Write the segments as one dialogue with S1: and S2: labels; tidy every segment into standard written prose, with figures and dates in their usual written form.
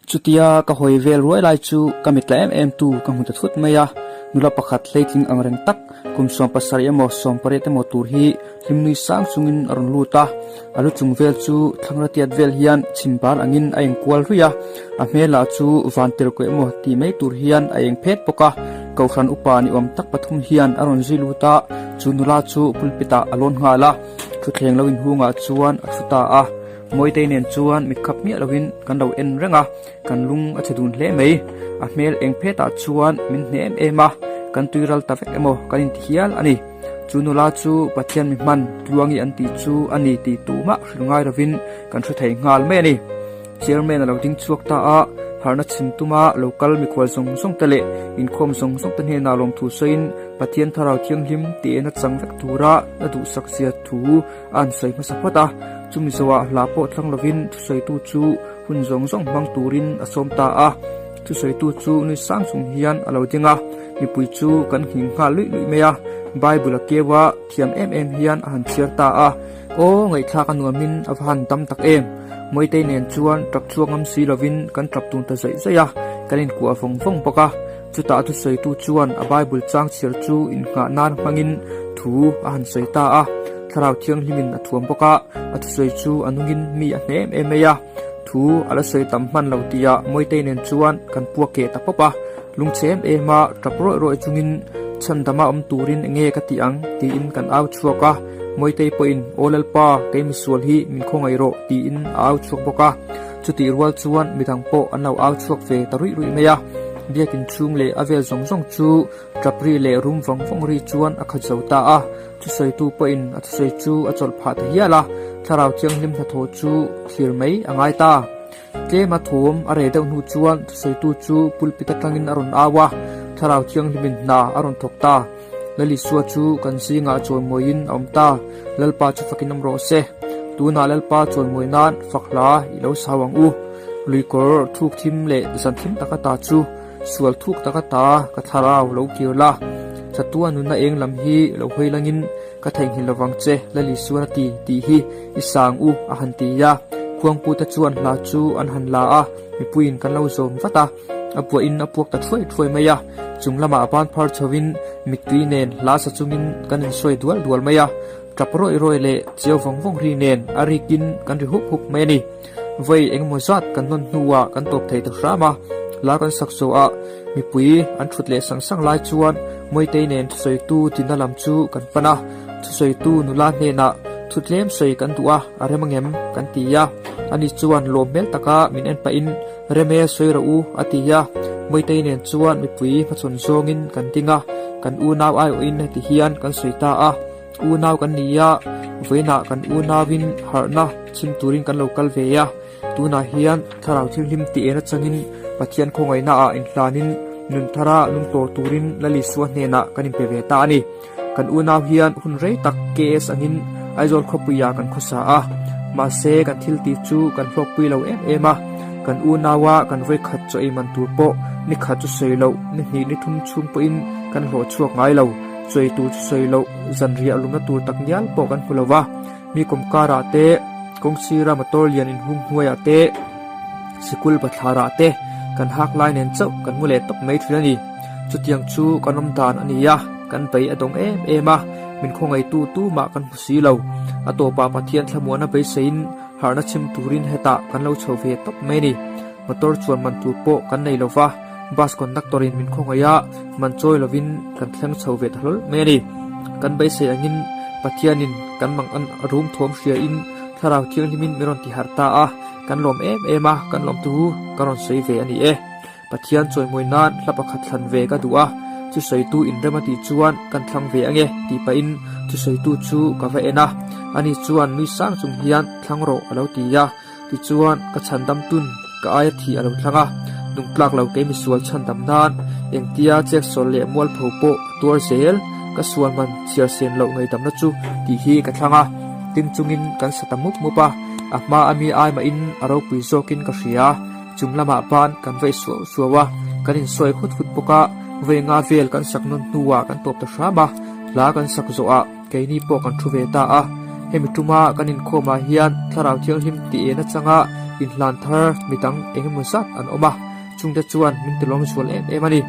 S1: Chutia ka hawi vel ruai lai chu ka mitla em em tu ka hmu ta thut mai a, nula pakhat hleitling ang reng tak kum 70 emaw 18 emaw tur hi hlim nui sang chungin a rawn lut a, a lu chung vel chu thlangra tiat vel hian chhim bar angin a engkual ruih a, a hmelah chu van tirhkuah emaw tih mai tur hian a eng phet bawk a, Kohhran upa ni awm tak pathum hian a rawn zui lut a, chu nula chu pulpit ah a lawn nghal a, thutthleng lo inhungah chuan a thu ta a. Mawitei nen chuan mit khap miah lovin kan lo en reng a, kan lung a chhe dun hle mai. A hmel eng phetah chuan min hne em em a, kan tui ral ta vek emaw kan inti hial a ni. Chu nula chu Pathian mi hman Tluangi an tih chu a ni tih tumah hrilh ngai lovin kan hre thei nghal mai a ni. Chairman a lo ding chhuak ta a, harhna chhim tuma lo kal mikhual zawng zawng te leh inkhawm zawng zawng te hnenah lawmthu sawiin Pathian Thlarau Thianghlim tihna chang vek tura a duhsak zia thu a an sawi hmasa phawt a, chumi zawhah hla pawh thlang lovin thusawitu chu hun zawng zawng hmang turin a sawm ta a, thusawitu chu nui sang chung hian a lo ding a, mipui chu kan nghing nghal luih luih mai a, Bible a keu a, thiam em em hian a han chhiar ta a, aw ngaihthlak a nuamin a va han tam tak em, Mawitei nen chuan tap chhuak ngam si lovin kan tap tun ta zaih zaih a, kan inkuah vawng vawng bawk a. Chutah thusawitu chuan a Bible chang chhiar chu innghah nan hmangin thu a han sawi ta a, Thlarau Thianghlimin a thuam bawk a, a thusawi chu a nungin mi a hne em em mai a. Thu a la sawi tam hman lo tihah Mawitei nen chuan kan puak keh ta pawp a, lungchhe em em a tap rawih rawih chungin chhandama awm turin enge ka tih ang tiin kan au chhuak a, Mawitei pawhin Aw Lalpa, kei misual hi min khawngaih rawh tiin a au chhuak bawk a. Chutih rual chuan midang pawh an lo au chhuak ve ta ruih ruih mai a, biakin chhung leh a vel zawng zawng chu tap ri leh rum vawng vawng ri chuan a khat zo ta a, thusawitu pawhin a thusawi chu a chawlh phah ta hial a, thlarau thianghlim hnathawh chu thlir mai a ngai ta. Tlema thawm a reh deuh hnu chuan thusawitu chu pulpit atangin a rawn au a, thlarau thianghlimin hna a rawn thawk ta. Lalisua chu kan zingah chawimawiin a awm ta, Lalpa chu fakin awm rawh se. Tunah Lalpa chawimawi nan fak hla i lo sau ang u. Luikawr thuk thim leh zan thim taka ta chu sual thuk taka ta ka thlarau lo kir la. Chatua nunna eng lam hi lo hawi langin ka theihnghilh lovang che Lalisuan a ti tih hi i sang u a han ti a. Khuangpute chuan hla chu an han la a, mipuiin kan lo zawm vat a. A puahin a puak ta thuai thuai mai a, chung lamah ban phar chhovin mittui nen hla sa chungin kan insawi dual dual mai a, tap rawih rawih leh chiau vawng vawng ri nen a rikin kan ri hup hup mai a ni. Vawi engemaw zat kan nawn hnuah kan tawp thei ta hram a, hla kan sak zawhah mipui an thut leh sang sang lai chuan Mawitei nen thusawitu dina lam chu kan pan a, thusawitu nula hnenah thu tlem sawi kan duh a, a rem angem kan ti a, ani chuan lawm hmel taka min en pahin Reme sawi rawh u a ti a, Mawitei nen chuan mipui hmachhawn zawngin kan ding a, kan unau aiawhin heti hian kan sawi ta a, unau kan ni a, vawiinah kan unauin harhna chhim turin kan lo kal ve a, tunah hian Thlarau Thianghlim tih en atangin Pathian khawngaihnaah inhlanin nun thara lungtawr turin Lalisua hnenah kan inpe ve ta a ni. Kan unau hian hun rei tak KS angin Aizawl khawpuiah kan khawsa a, mahse kan thil tih chu kan hlawkpui lo em em a, kan unaua kan vawikhat chaw ei man tur pawh ni khat chu sawi loh, ni hnih ni thum chhung pawhin kan hlawh chhuak ngai lo, chaw ei tur chu sawi loh, zanriah lumna tur tak ngial pawh kan hmu lo va, mi kawmkarah te, kawngsira motor lian inhung hnuaiah te, sikul bathlarah te kan hak lai nen chauh kan mu leh tawp mai thin a ni. Chutiang chu kan awm dan a ni a, kan bei a dawng em em a, min khawngaihtu tumah kan hmu si lo. A tawpah Pathian thlamuahna beiseiin harhna chhim turin hetah kan lo chho ve tawp mai a ni. Motor chuan man tur pawh kan nei lo va, bus conductor in min khawngaih a, man chawi lovin kan thleng chho ve ta hlawl mai a ni. Kan beisei angin Pathianin kan mang an rum thawm hriain Thlarau Thianghlimin min rawn tiharh ta a, kan lawm em em a, kan lawmtu ka rawn sawi ve a ni e. Pathian chawimawi nan hla pakhat thlan ve ka duh a, thusawitu inrem a tih chuan kan thlang ve ange tih pahin thusawitu chu ka va en a, ani chuan nui sang chung hian thlang rawh a lo ti a, tichuan ka chhandam tun ka aia thih a lo thlang a, nungtlak lo kei misual chhandam nan engtia cheksawl leh mualpho pawh a tuar zel, ka sual man chhiar sen loh ngaihdamna chu tih hi ka thlang a, tin chungin kan sa ta mup mup a, a hma ami ai mahin a ropui zawkin ka hria. Chung lamah ban kan vei suau suau a, kan insawi hut hut bawk a, vei nga vel kan sak nawn hnuah kan tawp ta hram a, hla kan sak zawhah keini pawh kan thu ve ta a. Hemi tuma kan inkhawmah hian Thlarau Thianghlim tih en atanga Inhlan thar midang eng emaw zat an awm a, chungte chuan min tilawm zual em em a ni.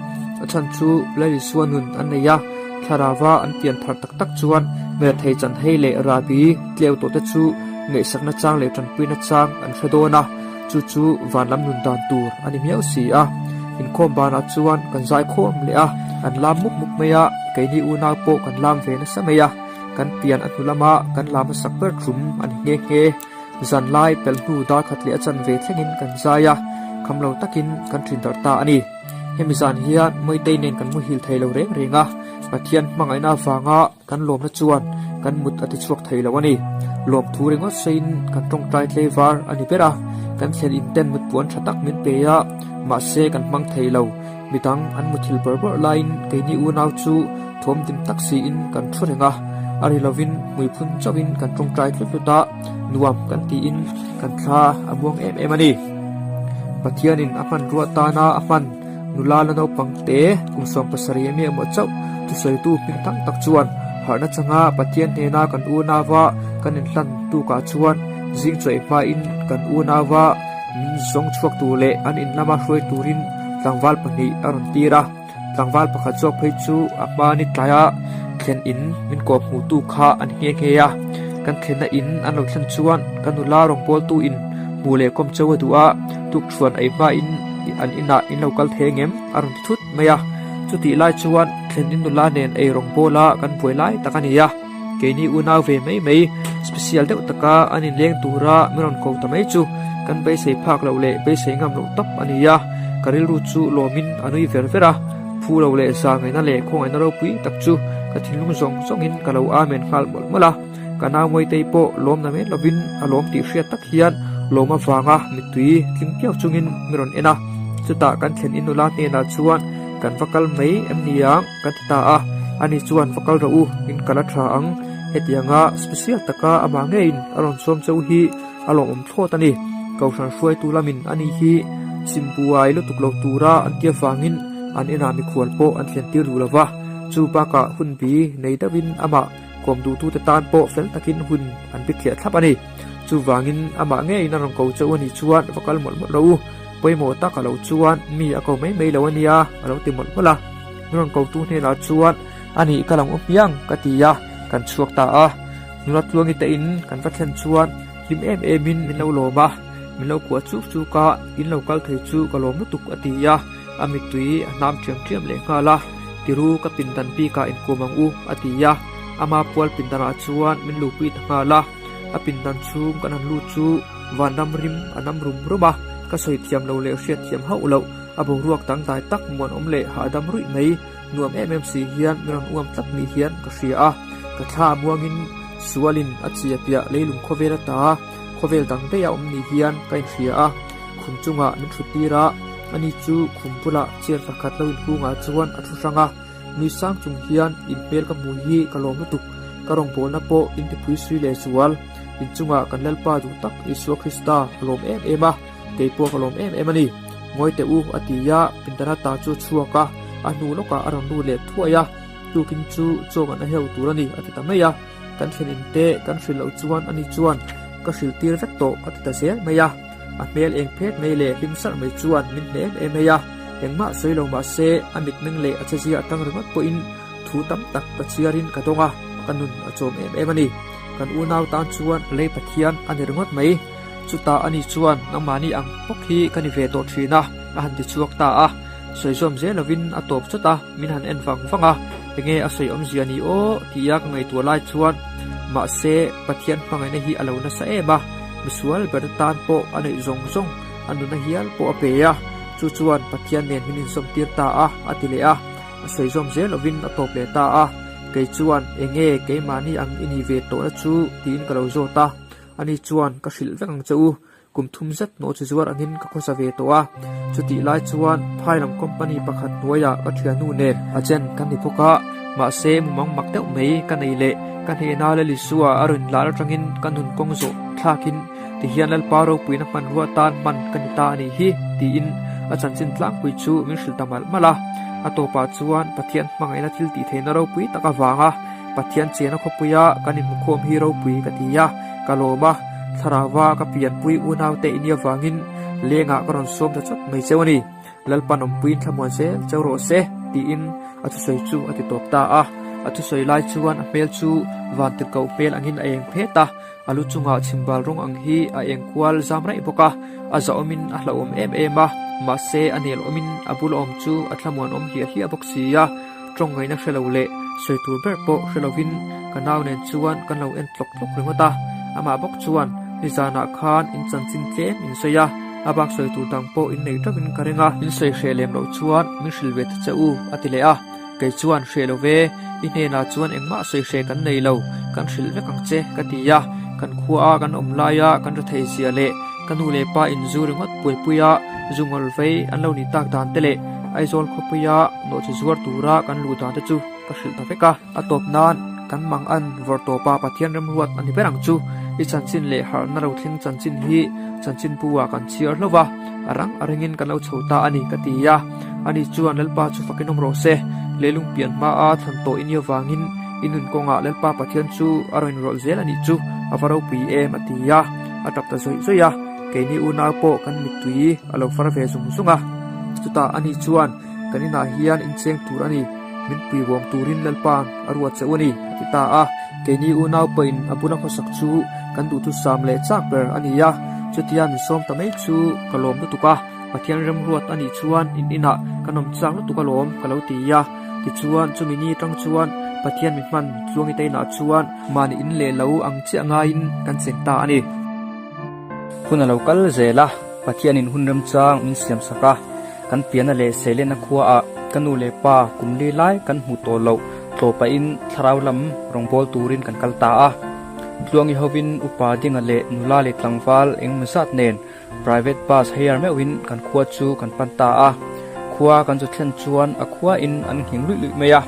S1: A chhan chu Lalisua nun an nei a, thlarauva an pian thar tak tak chuan hmelthei chanhei leh rahbi tleu tawhte chu ngaihsakna chang leh tanpuina chang an hre dawn a, chu chu van lam nun dan tur a ni miau si a. Inkhawm banah chuan kan zaikhawm leh a, kan lam mup mup mai a, keini unau pawh kan lam ve nasa mai a, kan pian a hnu lama kan lam hmasak ber tum a ni nghe nghe. Zan lai pelh hnu dar khat leh a chanve thlengin kan zai a, kham lo takin kan thin darh ta a ni. Hemi zan hian Mawitei nen kan muhil thei lo reng reng a, Pathian hmangaihna avanga kan lawmna chuan kan mut a ti chhuak thei lo a ni. Lawmthu ringawt sawiin kan tawngtai tleivar a ni ber a, kan thlen in ten mutpuan tha tak min pe a, mahse kan hmang thei lo. Midang an muthil bawrh bawrh laiin keini unau chu thawm dim tak siin kan thu reng a, a ri lovin hmuiphun chauhin kan tawngtai tlut tlut a, nuam kan tiin kan thla a muang em em a ni. Pathianin a hmanrua tana a hman nula la naupang te kum 70 a mi emaw chauh thusawitu hming tam tak chuan harhna changa Pathian hnena kan unauva kan inhlan tukah chuan zing chawi hmain kan unauva min zawng chhuak tur leh an in lama hruai turin tlangval pahnih a rawn tir a, tlangval pakhat zawk phei chu a hma ni tlaia thlen in min kawp hmuh tu kha a ni nghe nghe a, kan thlenna in an lo thlen chuan ka nula rawngbawltu in hmuh leh kawm cheu a duh a, tukṭhuan ei hma in an inah in lo kal thei angem a rawn ti thut mai a, chutih lai chuan thlen in nula nen ei rawngbawla kan buai lai tak a ni a. Keini unau ve mai mai, special deuh taka an inleng tura min rawn ko ta mai chu kan beisei phak loh leh beisei ngam loh tawp a ni a, ka rilru chu lawmin a nui ver ver a, phu lo leh za ngaihna leh khawngaihna ropui tak chu ka thinlung zawng zawngin ka lo amen nghal mawlh mawlh a, ka nau Mawitei pawh lawm na men lovin a lawm tih hriat tak hian lawm avanga mittui tling piau chungin min rawn en a, chutah kan thlen in nula hnenah chuan kan va kal mai em ni ang? Ka ti ta a, ani chuan va kal rawh u, in kal a tha ang. Hetianga special taka amah ngeiin a rawn sawm cheu hi a lawmawm thlawt a ni. Kohhran hruaitu lamin ani hi chimbuai lutuk lo tura an ti avangin an inah mikhual pawh an thlen tir duh lo va, chu bakah hun bi nei deuhin amah kawm duhtute tan pawh fel takin hun an bithliah thlap a ni. Chuvangin amah ngeiin a rawn ko cheu a nih chuan va kal mawlh mawlh rawh u, pawimawh tak a lo chuan mi a ko mai mai lo a nia a lo ti mawlh mawlh a. Min rawn kotu hnenah chuan a nih ka lang awm piang ka ti a, kan chhuak ta a. Nula Tluangi te in kan va thlen chuan hlim em em in min lo lawm a, min lo kuah chuk chuk a, in lo kal thei chu ka lawm lutuk a ti a, a mittui a hnam ṭhiam ṭhiam leh nghal a, Tiru ka pindan bikah inkuam ang u a ti a, ama pual pindanah chuan min lupui ta nghal a, a pindan chhung kan han lut chu vanram rim a nam rum rum a, ka sawi thiam lo leh hriat thiam hauh loh. A boruak dangdai tak muanawm leh hahdam ruih mai nuam em em si hian min rawn uam tlat ni hian ka hria a, ka thla a muangin sualin a chia piah leilung khawvel ata khawvel dang daih a awm ni hian ka inhria a, khum chungah min thut tir a, ani chu khum bulah chair pakhat lo inhungah chuan a thu hrang a, nui sang chung hian in hmel ka hmu hi ka lawm lutuk, ka rawngbawlna pawh in tipui sui leh zual, inchungah kan Lalpa duh tak Isua Krista a lawm em em a. Kei pawh ka lawm em em a ni. Ngawi teh u, a ti a, pindana ta chu a chhuak a, a hnu lawkah a rawn lut leh thuai a, tukin chu chaw kan a heu tur a ni, a ti ta mai a. Kan thlen in te kan hrilh loh chuan ani chuan ka hrilh tir vek tawh, a ti ta zel mai a. A hmel eng phet mai leh hlim sarh mai chuan min hneh em em mai a, engmah sawi lo mah se a mitmeng leh a chezia atang ringawt pawhin thu tam tak ka chhiarin ka dawng a, ka nun a chawm em em a ni. Kan unau tan chuan lei Pathian a ni ringawt mai. Chutah ani chuan, Nangmahni ang bawk hi ka ni ve tawh thin a, a han ti chhuak ta a. Sawi zawm zel lovin a tawp chawt a, min han en vang vang a, Enge a sawi awmzia ni aw? tia ka ngaihtuah lai chuan, Mahse, Pathian hmangaihna hi a lo nasa em a, misual ber tan pawh a neih zawng zawng a nuna hial pawh a pe a, chu chuan Pathian nen min insawmtir ta a, a ti leh a. A sawi zawm zel lovin a tawp leh ta a. Kei chuan, Enge keimahni ang i nih ve tawhna chu? tiin ka lo zawt a. Ani chuan, Ka hrilh vek ang che u, kum thum zet nawh chi zuar angin ka khawsa ve tawh a. Chutih lai chuan phai lam company pakhat hnuaiah ka thiannu nen agent kan ni bawk a, mahse mumang mak deuh mai ka nei leh ka hnehna Lalisua a rawn lar atangin ka nun kawng zawh thlakin tihian Lalpa ropuina hmanrua tan hman ka ni ta a nih hi tiin a chanchin tlangpui chu min hrilh ta malh malh a. A tawpah chuan Pathian hmangaihna thil tih theihna ropui tak avanga Pathian chena khawpuia kan inhmukhawm hi ropui ka ti a, ka lawm a. Thlarauva ka pianpui unaute i nih avangin lengah ka rawn sawm ta chawt mai cheu a ni. Lalpan awmpuiin thlamuan zel cheu rawh se, tiin a thusawi chu a ti tawp ta a. A thusawi lai chuan a hmel chu vantirhkoh hmel angin a eng phet a, a lu chungah chhimbal rawng ang hi a eng kual zam raih bawk a, a zahawmin a hlauhawm em em a, mahse a nelawmin a bula awm chu a thlamuan awm hliah hliah bawk si a. Tawng ngaihna hre lo leh sawi tur ber pawh hre lovin ka nau nen chuan kan lo en tlawk tlawk ringawt a, amah bawk chuan nizanah khan in chanchin tlem in sawi a, a bak sawi tur dang pawh in nei tawkin ka ring a, in sawi hreh lem loh chuan min hrilh ve ta che u a ti leh a, kei chuan hreh lo ve, i hnenah chuan engmah sawi hreh kan nei lo, kan hrilh vek ang che ka ti a, kan khua a kan awm laia kan rethei zia leh ka nu leh pa in zu ringawt buaipui a zu ngawl vei an lo nih tak dan te leh Aizawl khawpuia nawhchi zuar tura kan luh dan te chu ka hrilh ta vek a. A tawp nan kan mang an vawrh tawp a Pathian remruat a ni ber ang chu. I chanchin leh harhna lo thleng chanchin hi chanchin pu ah kan chhiar hlauh va, a rang a ringin kan lo chho ta a ni ka ti a. Ani chuan Lalpa chu fakin awm rawh se, leilung pian hmaa thlan tawh i nih avangin i nun kawngah Lalpa Pathian chu a rawn inrawlh zel a nih chu a va ropui em a ti a. A tap ta zawih zawih a, keini unau pawh kan mittui a lo far ve zung zung a. Chutah ani chuan, Kan inah hian incheng tur a ni, min puibuam turin Lalpa'n a ruat che u a ni, a ti ta a. Keini unau pawhin a bula khawsak chu kan duhthusam leh chak ber a ni a, chutia min sawm ta mai chu ka lawm lutuk a, Pathian remruat a nih chuan in inah kan awm chak lutuk alawm ka lo ti a. Tichuan, chumi ni atang chuan Pathian mi hman Tluangite inah chuan mahni in leh lo ang chiah ngaiin kan cheng ta a ni. Hun a lo kal zel a, Pathianin hun remchang min siam sak a, kan pianna leh seilenna khuaah ka nu leh pa kum li lai kan hmuh tawh loh tlaw pahin thlarau lam rawngbâwl turin kan kal ta a. Tluangi hovin upa dinga leh nula leh tlangval engemaw zat nen Private bus hire meuhin kan khua chu kan pan ta a, khua kan zu thlen chuan a khua in an nghing luih luih mai a,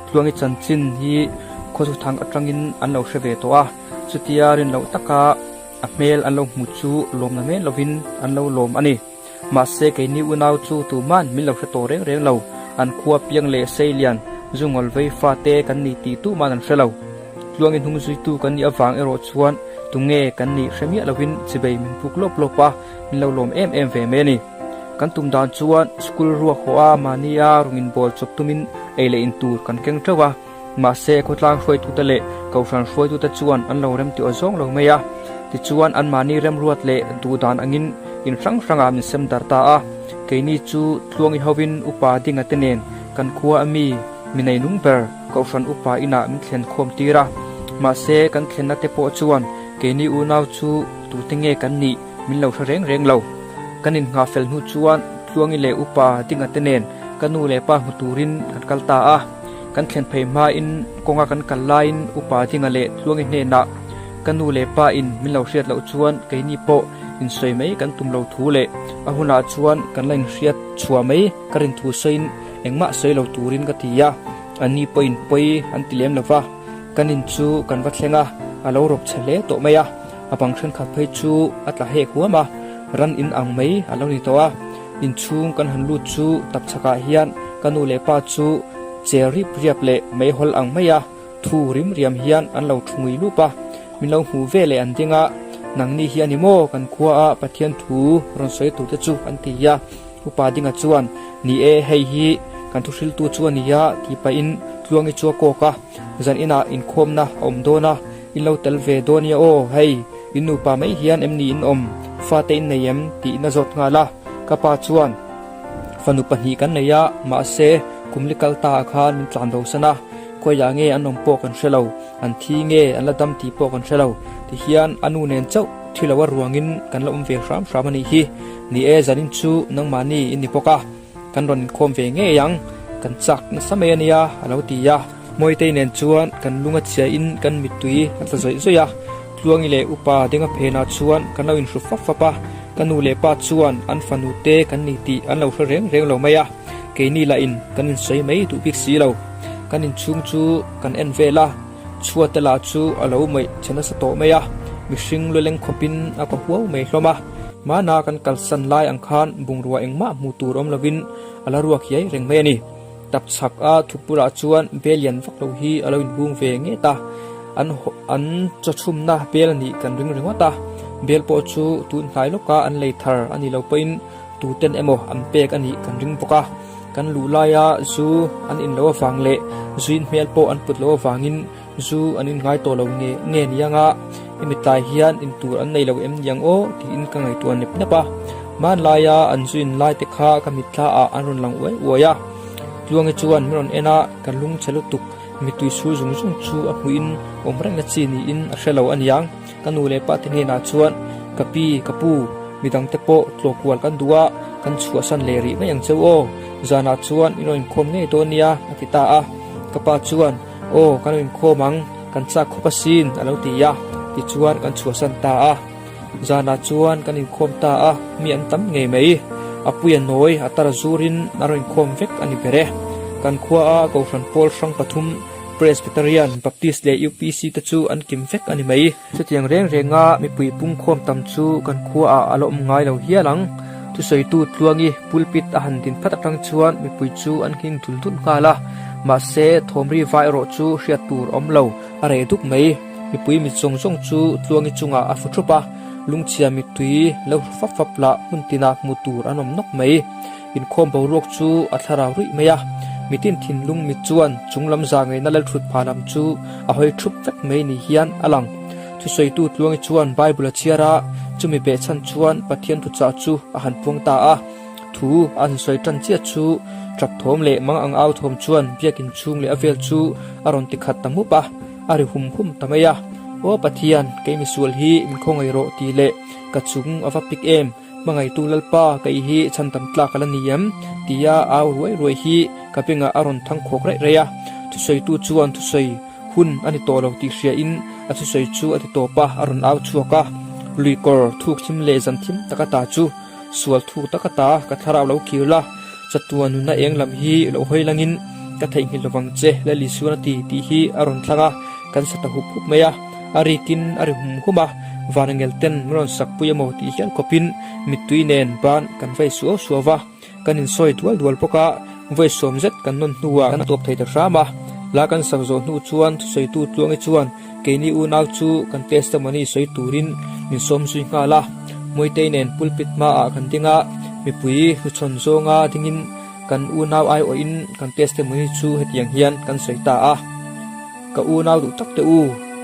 S1: Tluangi chanchin hi khawchhuthang atangin an lo hre ve tawh a, chutia rin loh taka a hmel an lo hmu chu lawmna men lovin an lo lawm a ni. Mahse keini unau chu tuman min lo hre tawh reng reng lo, an khua piang leh seilian zu ngawl vei fate kan ni tih tuman an hre lo. Tluangi hnung zuitu kan nih avang erawh chuan tunge kan nih hre miah lovin chibei min puk lawp lawp a, min lo lawm em em ve mai a ni. Kan tum dan chuan school ruak hawh a mahnia rawng inbawl chawp tumin ei leh in tur kan keng teuh a, mahse khawtlang hruaitute leh kohhran hruaitute chuan an lo rem tih aw zawng lo mai a. Tichuan anmahni remruat leh duh dan angin in hrang hrangah min sem dar ta a, keini chu Tluangi hovin upa dinga te nen kan khua a mi mi nei nung ber Kohhran upa inah min thlen khawm tir a, mahse kan thlenna te pawh chuan keini unau chu tute nge kan nih min lo hre reng reng lo. Kan innghah fel hnu chuan Tluangi leh upa Dinga te nen ka nu leh pa hmu turin kan kal ta a. Kan thlen phei hmain kawnga kan kal laiin upa Dinga leh Tluangi hnenah ka nu leh pa in min lo hriat loh chuan keini pawh insawi mai kan tum lo thu leh a hunah chuan kan la inhriat chhuah mai ka rin thu sawiin Engmah sawi lo turin ka ti a, anni pawhin pawi an ti lem lo va, kan in chu kan va thleng a, a lo rawp chhe hle tawh mai a, a bang thenkhat phei chu a tla hek huam a, ran in ang mai a lo ni tawh a, inchhung kan han lut chu tapchhakah hian ka nu leh pa chu che rip riap leh meihawl ang mai a, thu rim riam hian an lo thu ngui lup a, min lo hmuh ve leh an ding a, nangni hi a ni maw kan khua a Pathian thu rawn sawi tur te chu an ti a. Upa Dinga chuan, Ni e, hei hi kan thuhriltu chu a nia, tih pahin Tluangi chu a kawk a, Zan inah inkhawmna a awm dawn a, in lo tel ve dawn nia aw, hei, in nupa mai hian em ni in awm, fate in nei em? tiin a zawt nghal a. Ka pa chuan, Fanu pahnih kan nei a, mahse, kum li kal ta ah khan min tlan bosan a, khawiah nge an awm pawh kan hre lo, an thi nge an la dam tih pawh kan hre lo, tihian a nu nen chauh thi lo a ruangin kan la awm ve hram hram a nih hi. Ni e, zanin chu nangmahni i ni bawk a, kan rawn inkhawm ve ngei ang, kan chak nasa mai a nia, a lo ti a. Mawitei nen chuan kan lung a chhiain kan mittui a tla zawih zawih a, Tluangi leh upa Denga phenah chuan kan lo inhru fap fap a, ka nu leh pa chuan an fanu te kan ni tih an lo hre reng reng lo mai a, keini lahin kan insawi mai duh bik si lo. Kan inchhung chu kan en vel a. Chhuate lah chu a lo mawih che nasa tawh mai a, mihring luleng khawpin a kaw huau mai hlawm a. Hmana kan kalsan lai ang khan bungrua engmah hmuh tur awm lovin a la ruak hiai reng mai a ni. Tap chhak a thupurah chuan bel lian vak lo hi a lo inhung ve nget a, an an chawchhumna bel a nih kan ring ringawt a. Bel pawh chu tun hnai lawka an lei thar a ni lo pawhin tuten emaw an pek a nih kan ring bawk a. Kan luh laia zu an in loh avang leh zuin hmel pawh an put loh avangin zu an in ngai tawh lo nge nge niang a, hemi tlai hian in tur an nei lo em niang aw tiin ka ngaihtuah nep nep a. Hmanlaia an zu in lai te kha ka mitthla ah an rawn lang uai uai a. Tluangi chuan min rawn en a, ka lung chhe lutuk mittui sur zung zung chu a hmuhin awm rengna chi niin a hre lo aniang. Ka nu leh pa te hnenah chuan, Ka pi, ka pu, midang te pawh tlawhkual kan duh a, kan chhuahsan leh rih mai ang cheu aw. Zanah chuan in rawn inkhawm ngei dawn nia, a ti ta a. Ka pa chuan, Aw, kan rawn inkhawm ang, kan chak khawp asin, a lo ti a. Tichuan kan chhuahsan ta a. Zanah chuan kan inkhawm ta a, mi an tam ngei mai. A puia nawi, a tar zurin a rawn inkhawm vek a ni ber e. Kan khuaa Kohhran pawl hrang pathum, Presbyterian, Baptist leh UPC te chu an kim vek a ni mai. Chutiang reng renga mipui pungkhawm tam chu kan khuaah a la awm ngai lo hial ang. Thusawitu Tluangi pulpit a han din phat atang chuan mipui chu an nghing dul dul nghal a, mahse thawmri va erawh chu hriat tur a awm lo, a reh dup mai. Mipui mit zawng zawng chu Tluangi chungah a fu thup a, lungchhia mittui lo hru fap fap lah hmun tinah hmuh tur an awm nawk mai. Inkhawm boruak chu a thlarau ruih mai a, mitin thinlung mit chuan chung lam za ngeina lalthut pha lam chu a hawi thup vek mai ni hian a lang. Thusawitu Tluangi chuan Bible a chhiar a, chumi behchhan chuan Pathian thuchah chu a han puang ta a. Thu a han sawi tan chiah chu tap thawm leh mang ang au thawm chuan biakin chhung leh a vel chu a rawn ti khat ta mup a, a ri hum hum ta mai a. Aw Pathian, kei misual hi min khawngaih rawh tih leh ka chung a va pik em? Hmangaihtu Lalpa, kei hi chhan tam tlak a la ni em? tia au ruai ruai hi ka bengah a rawn thang khawk raih raih a. Thusawitu chuan thusawi hun a ni tawh lo tih hriain a thusawi chu a ti tawp a, a rawn au chhuak a. Luikawr thuk thim leh zan thim tak ata chu sual thuk tak ata ka thlarau lo kir la, chatuan nunna eng lam hi lo hawi langin ka theihnghilh lovang che Lal Isuan a ti tih hi a rawn thlang a, kan sa ta hup hup mai a. A rikin a ri hum hum a, vanangel ten min rawn sak pui emaw tih hial khawpin mittui nen ban kan vei suau suau va, kan insawi dual dual bawk a, vawi sawm zet kan nawn hnuah kan tawp thei ta hram a. La kan sak zawh hnu chuan thusawitu Tluangi chuan keini unau chu kan testimony sawi turin min sawm zui nghal a, Mawitei nen pulpit hmaah kan ding a, mipui hnuchhawn zawnga dingin kan unau aiawhin kan testimony chu hetiang hian kan sawi ta a. Ka unau duh tak teh u,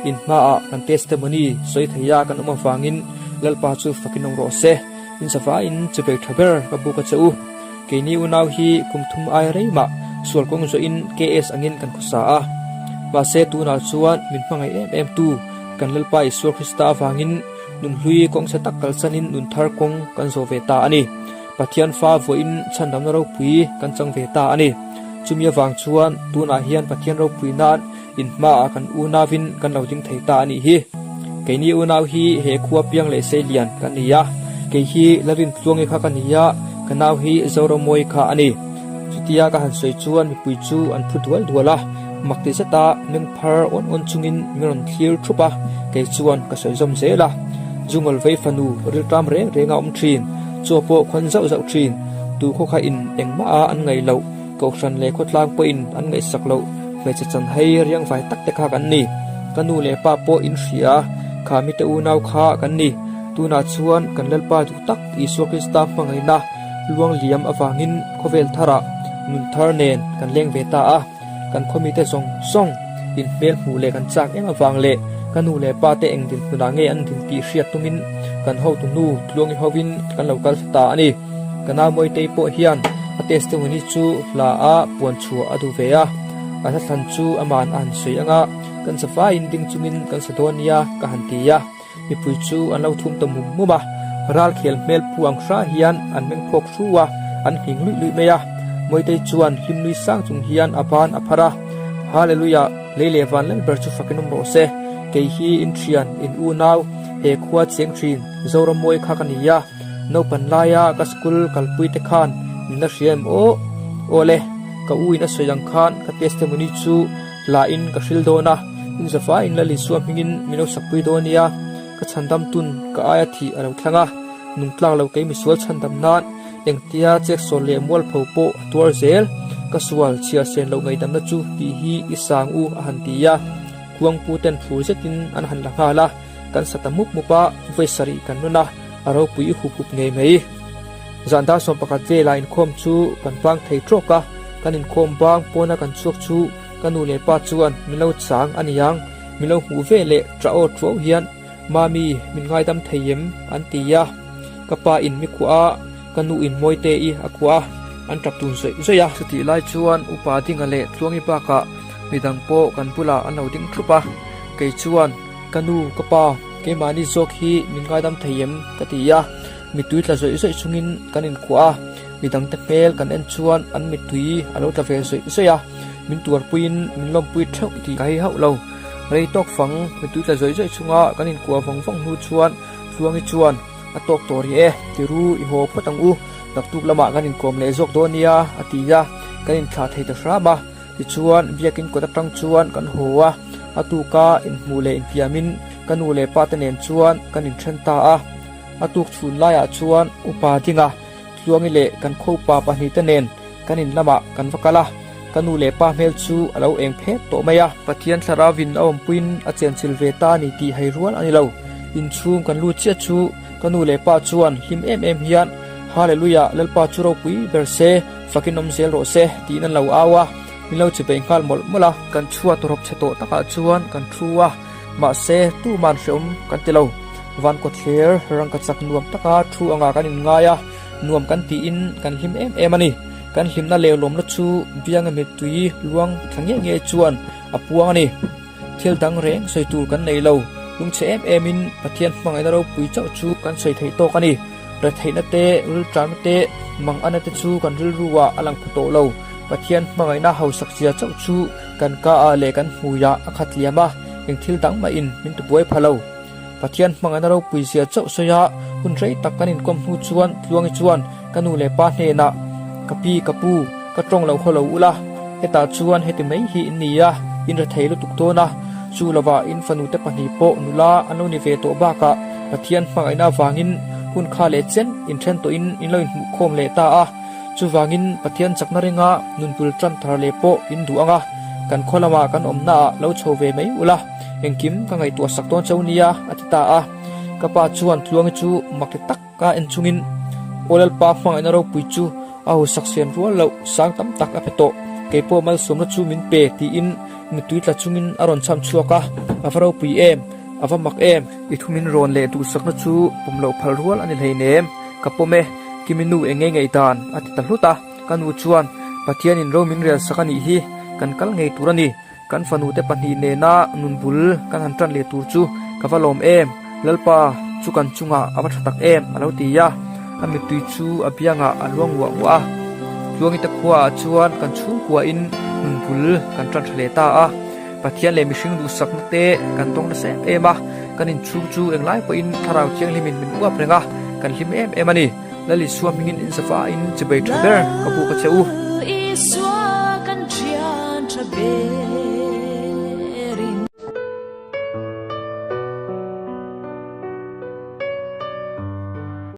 S1: in hmaah kan testimony sawi thei a kan awm avangin Lalpa chu fakin awm rawh se. In zavaiin chivei tha ber ka buk a che u. Keini unau hi kum thum ai rei mah sual kawng zawhin KS angin kan khawsa a. Mahse tunah chuan min hmangaih em em tu kan Lalpa Isua Krista avangin nunhlui kawng chhe tak kalsanin nun thar kawng kan zawh ve ta a ni. Pathian fa vawiin chhandamna ropui kan chang ve ta a ni. Chumi avang chuan tunah hian Pathian ropui nan in hmaah kan unauin kan lo ding thei ta a nih hi. Keini unau hi he khua piang leh seilian kan ni a, kei hi Lalrintluangi kha ka ni a, ka nau hi Zoramawii kha a ni. Chutia ka han sawi chuan mipui chu an phu dual dual a, mak ti zeta meng phar awn awn chungin min rawn thlir thup a, kei chuan ka sawi zawm zel a. Zungawlh vei fanu rilṭam reng reng a awm ṭhin, chaw pawh khawn zauh zauh ṭhin, tu khaw kha in engmah a an ngaih loh, kohhran leh khawtlang pawhin an ngaihsak loh hmeichhe chan hei riang vai tak te kha kan ni. Ka nu leh pa pawh in hria, kha mite unau kha kan ni. Tunah chuan kan Lalpa duh tak Isua Krista hmangaihna luang liam avangin khawvel tharah nun thar nen kan leng ve ta a. Kan khawmite zawng zawng in hmel hmuh leh kan chak em avang leh ka nu leh pa te eng dinhmunah nge an din tih hriat tumin kan hotu nu Tluangi hovin kan lo kal thla ta a ni. Ka nau Mawitei pawh hian a testimony chu hla a puan chhuah a duh ve a, a hla thlan chu aman a han sawi anga kan chafaiin ding chungin kan sa dawn nia ka han ti a. Mipui chu an lo thum ta mum mum a, ral khel hmel pu ang hra hian an meng phawk hru a, an nghing luih luih mai a. Mawitei chuan hlim nui sang chung hian a ban a phar a, Hallelujah, lei leh van lal ber chu fakin awm rawh se, kei hi in thian, in unau, he khua cheng thin, Zorammawi kha ka ni a, naupan laia ka school kalpui te khan min la hria em aw? Aw le, ka u in a sawi ang khan ka testimony chu Hla in ka hril dawn a, in zafa in Lal Isua hmingin min lo sakpui dawn nia, ka chhandam tun ka aia thih a lo thleng a, nungtlak lo kei misual chhandam nan engtia cheksawl leh mualpho pawh a tuar zel, ka sual chhiar sen loh ngaihdamna chu tih hi i sang u a han ti a, kuangpu ten phur zetin an han la nghal a. Kan sa ta mup mup a, vawi sarih kan nawn a, a ropui hup hup ngei mai. Zan dar 11 velah inkhawm chu kan bang thei trawk a, kan inkhawm bang pawna kan chhuak chu ka nu leh pa chuan min lo chang a niang, min lo hmuh ve leh ṭah aw ṭuau hian Mami min ngaidam thei em? an ti a, ka pa in mi khuah a, ka nu in Mawite i a khuah a, an ṭap tun zawih zawih a. Chutih lai chuan Upa Dinga leh Tluangi bakah midang pawh kan bulah an lo ding ṭhup a, kei chuan Ka nu, ka pa, keimahni zawk hi min ngaidam thei em? ka ti a, mittui tla zawih zawih chungin kan inkuah a, midangte hmel kan en chuan an mittui a lo tla ve zawih zawih a, min tuarpuiin min lawmpui theuh tih ka hei hauh lo. Rei tawk fang mittui tla zawih zawih chunga kan inkuah vawng vawng hnu chuan Tluangi chuan a tawk tawh rih e, tiru i haw phawt ang u, naktuk lamah kan inkawm leh zawk dawn nia a ti a, kan inthlah thei ta hram a. Tichuan, biakin kawt atang chuan kan haw a, a tuka inhmuh leh inpiamin ka nu leh pa te nen chuan kan inthen ta a. A tuk chhun laiah chuan Upa Dinga, Tluangi leh kan khopa pahnihte nen kan in lamah kan va kal a, ka nu leh pa hmel chu a lo eng phet tawh mai a. Pathian thlarauin a awmpuiin a chenchilh ve ta a ni tih hei rual a ni lo. Inchhung kan lut chiah chu ka nu leh pa chuan hlim em em hian Hallelujah, Lalpa chu ropui ber se! Fakin awm zel rawh se tiin an lo au a, min lo chipei nghal mawlh mawlh a. Kan chhuat rawp chhe tawh takah chuan kan thu a, mahse tuman hreawm kan ti lo. Van kawtthler rangka chak nuam taka thu angah kan inngai a, nuam kan tiin kan hlim em em a ni. Kan hlimna leh lawmna chu bianga mittui luang thla nge nge chuan a puang a ni. Thil dang reng sawi tur kan nei lo, lungchhe em emin Pathian hmangaihna ropui chauh chu kan sawi theih tawk a ni. Retheihna te, rilṭanna te, mangana te chu kan rilru ah a lang pha tawh lo. Pathian hmangaihna hausak zia chauh chu kan ka ah leh kan hmui ah a khat liam a, eng thil dang mahin min tibuai pha lo. Pathian hmangaihna ropui zia chauh sawi a, hun rei tak kan inkawm hnu chuan Tluangi chuan ka nu leh pa hnenah, Ka pi, ka pu, ka tawng lo haw lo ula, hetah chuan heti mai hi in ni a, in rethei lutuk dawn a, chu lovah in fanute pahnih pawh nula an lo ni ve tawh bakah Pathian hmangaihna avangin hun kha leh chen inthen tawhin in lo inhmuhkhawm leh ta a, chuvangin Pathian chakna ringa nunpul tan thar leh pawh in duh ang a, kan khaw lamah kan awmnaah lo chho ve mai ula, engkim ka ngaihtuah sak dawn cheu nia a ti ta a. Ka pa chuan Tluangi chu mak ti tak a en chungin Aw Lalpa hmangaihna ropui chu a hausak sian rual loh sang tam tak a pe tawh, keipawh malsawmna chu min pe tiin mittui tla chungin a rawn chham chhuak a, a va ropui em! A va mak em! I thu min rawn leh duhsakna chu pawm loh phal rual a ni hleinem, ka pawm e, Kimi nu eng ngei ngei dan a ti ta hlut a, ka nu chuan Pathianin ro min rel sak a nih hi, kan kal ngei tur a ni, kan fanute pahnih nena nun bul kan han tan leh tur chu ka va lawm em, Lalpa chu kan chungah a va tha tak em a lo ti a, a mittui chu a biangah a luang nguah nguah a, Tluangite khuaah chuan kan chhungkuain nun bul kan tan tha leh ta a. Pathian leh mihring duhsakna te kan tawng nasa em em a, kan inchhung chu englai pawhin Thlarau Thianghlimin min uap reng a, kan hlim em em a ni. Lal Isua hmingin in zavain chibei tha ber ka buk a che u.
S2: Isua kan thian tha ber.